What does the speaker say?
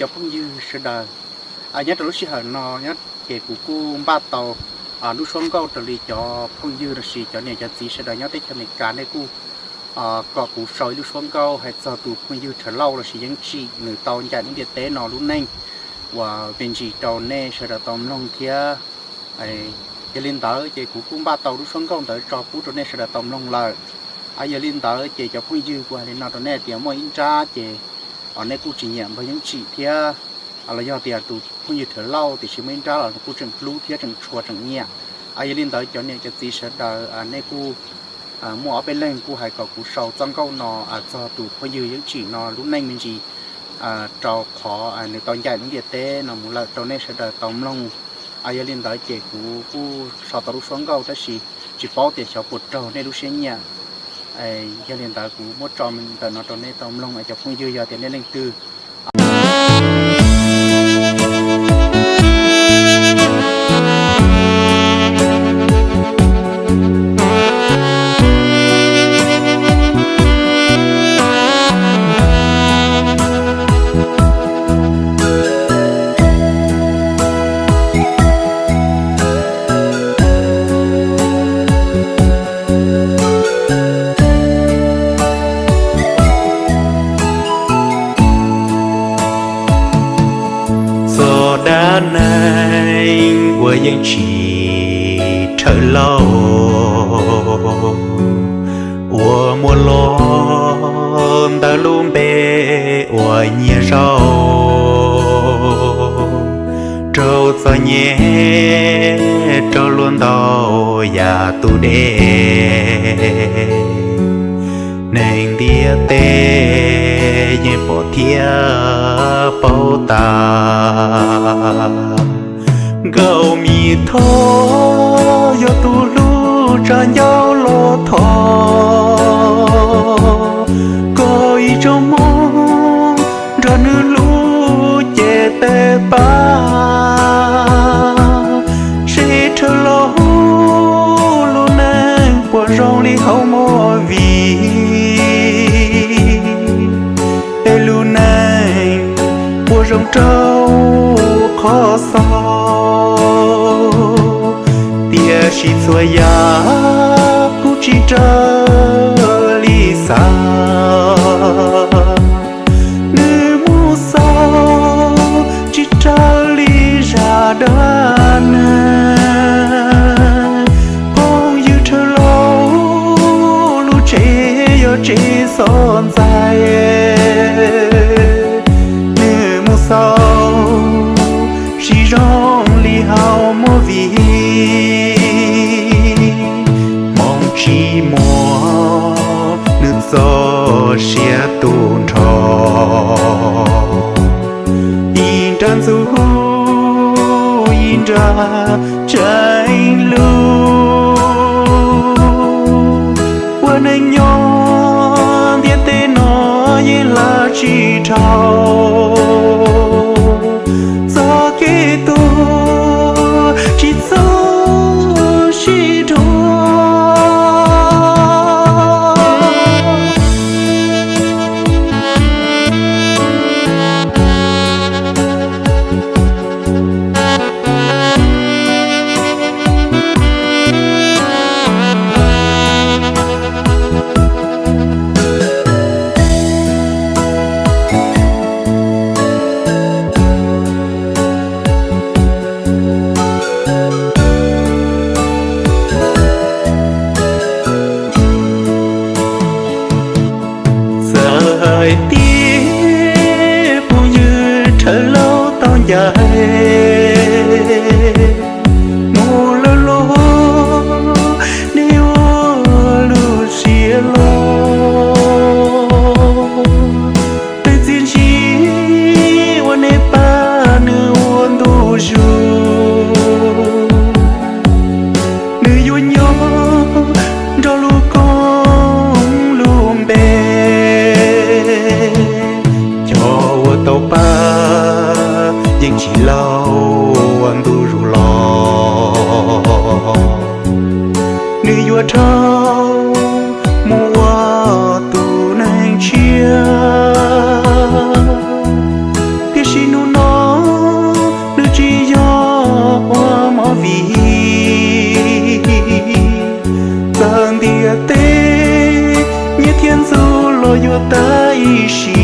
Cov phooj ywg sawv daws, nyob rau lub sij hawm no nyob ces kuv kuj npaj tau lub suab nkauj raws li cov phooj ywg los sis cov niam cov txiv sawv daws nyob teb chaws Amelikas nej kuj kom kuv sau ib lub suab nkauj hais txog tus phooj ywg Rhawv Lauj los sis Yeeb Tsim nws tau ncaim lub ntiaj teb no lub neej uas me ntsis rau nej sawv daws tau mloog thiab. Yog li ntawd ces kuv kuj npaj tau lub suab nkauj ntawd tso pub rau nej sawv daws tau mloog lawm. Yog li ntawd ces cov phooj ywg, kuv hais li no rau nej tias muaj ib nrab ces nej kuj tsis nyiam npawg Yeeb Tsim thiab, los yog tias tus phooj ywg Rhawv Lauj, tiam sis muaj ib nrab los kuj tseem hlub thiab tseem tshua tseem nyiam. Yog li ntawd cov niam cov txiv sawv daws nej kuj muaj ob peb leeg kuj hais kom kuv sau txoj nkauj no txog tus phooj ywg Yeeb Tsim no lub neej me ntsis rau qhov nws tau ncaim lub ntiaj teb no mus lawm rau nej sawv daws tau mloog. Yog li ntawd ces kuv kuj sau tau lub suab nkauj tab sis tsis paub tias xyov puas raug nej lub siab nyiam. Yog li ntawd kuv muab tso ntawm no rau nej tau mloog cov phooj ywg yog tias nej leej twg Txog dab neeg uas Yeeb Tsim Rhawv Lauj uas muaj los ntawm lub npe uas Nyiaj Zaub, raug txom nyem rau luag ntau yam tus dej, neeg ntiaj teb yeej pom thiab paub tas. Nkauj Mim Thoj yog tus hlub tsa ncauj los thov koj ib tsoom Hmoob nrog nws hlub ces pab seb Rhawv Lauj lub neej puas zoo li hauv movie, es lub neej puas zoo rau qhov xaus. Tiam sis txhua yam kuj tsis raws li xav, nws mus xaus tsis raws li zaj dab neeg. Phooj ywg Rhawv Lauj lub tsev yog tsev xov ntxais, nws mus xaus tsis zoo li hauv movie. Hmoov tsis muaj nws txoj sia tu nrho, ib nrab ntxub ib nrab tseeb lus. Ua neej nyob ntiaj teb no yeej hla tsis dhau, txoj kev tuag tsis txhob sib dhuav. Txawm hais tias phooj ywg Rhawv Lauj tau ncaim mus lawm los nej ua lub siab loj, peb txiaj ntsig ua nej pab nws ua ntu zus. Nws yuav nyob nrog lub koob lub npe, cov uas tau pab Yeej Tsim Lauj ua ntu zus los. Nws yuav dhau mus ua tus neeg tshiab, tiam sis She